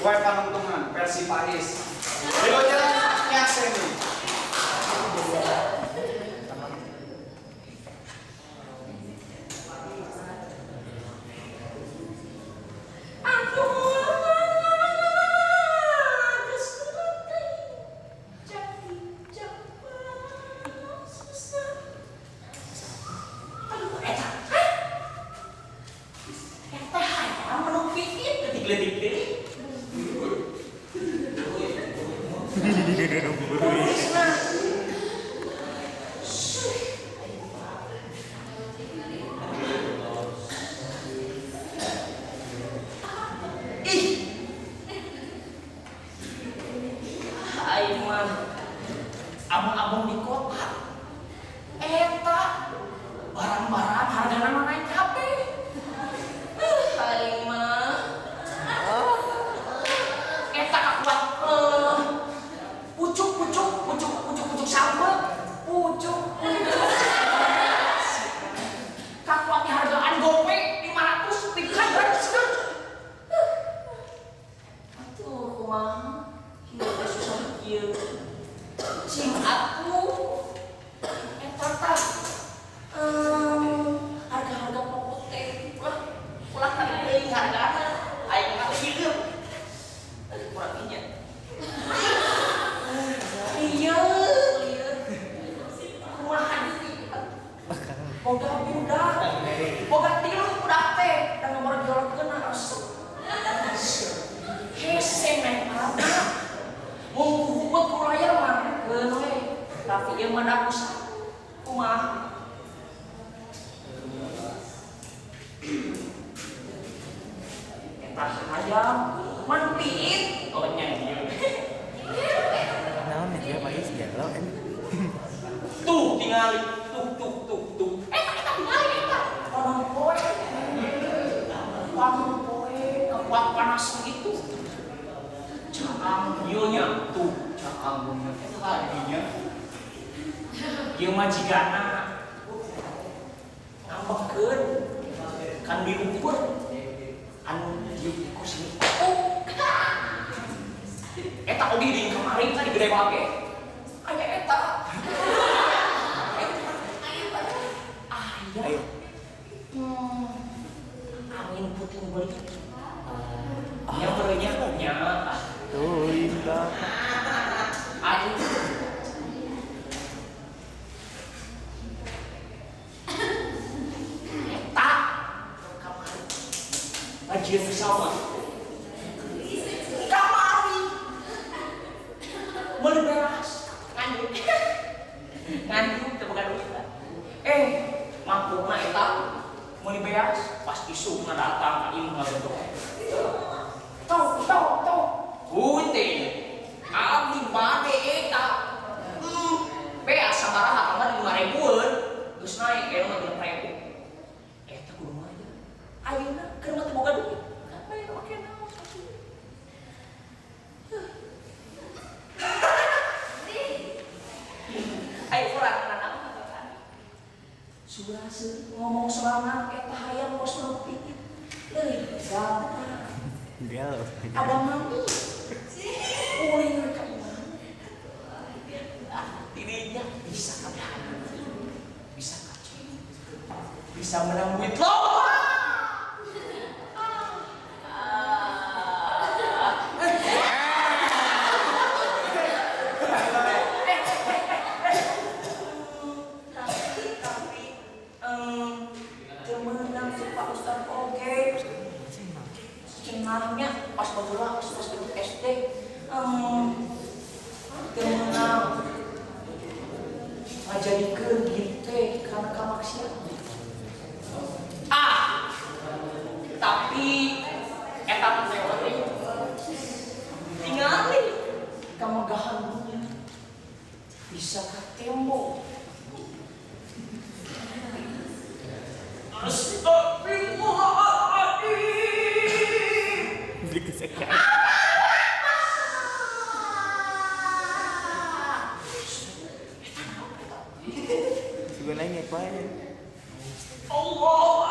Kue Panungtungan versi Pais. Berikutnya Nyaseni. Abang-abang di kota eta barang-barang hargana mah naik kabeh. Aing mah eta kakuat pucuk pucuk pucuk pucuk pucuk sambel pucuk pucuk kakuatnya hargaan gope 500 pikan gratis. Atuh kumaha kieu teh susah kieu cing atuh eta tah harga-harga pokok teh ulah ulah naik deui hargana aing mah hidup kurang minyak iya iya kumaha deui boga budak boga tilu budak teh da ngomorjolkeun resep hese meh mana mung kuhubet ku layar mah keun we tapi ieu mah da kumaha eta hayam manpiit oh nya ieu Naon nih ya Pais galau kan. Tuh tingali tuh tuh tuh tuh eta eta tingali eta panon poe panon poe kekuat panas gitu caang ieu nya tuh caang eta dinya ieu mah jigana ngambekkeun kan diukur anu diukur kursi oh eta oge di kemarin tadi gede bage aya eta aya angin puting beliung nya berenya nya Tuh indah. Aduh eta kamari ngajian bersama kamari meuli beras nganjuk nganjuk teu boga duit mangkukna eta meuli beas pas isukna datang ka imah ngabentuk tok tok tok huting abdi bade eta beas sabaraha kamari 5.000-eun geus naik eta mah 6.000 eta kudu mayar ayeuna keur mah teu boga duit bayar make naon atuh. Ayo urang nanaon kan sudah ngomong sorangan eta hayam kos nu piit leuh gampang Galau. ada mami ulin ka imah tidinya bisa kabehan bisa kacau bisa menang duit loba. Tapi teu meunang si Pak Ustad oge cenahnya pas baheula pas pas SD teu meunang ngajadikeun diri teh kana kamaksiatan tapi eta mah teori tingali kemegahan dunia bisa ka tembok. Astagfirullahaladzim. Beli kesekian. Sebenarnya apa? Allah.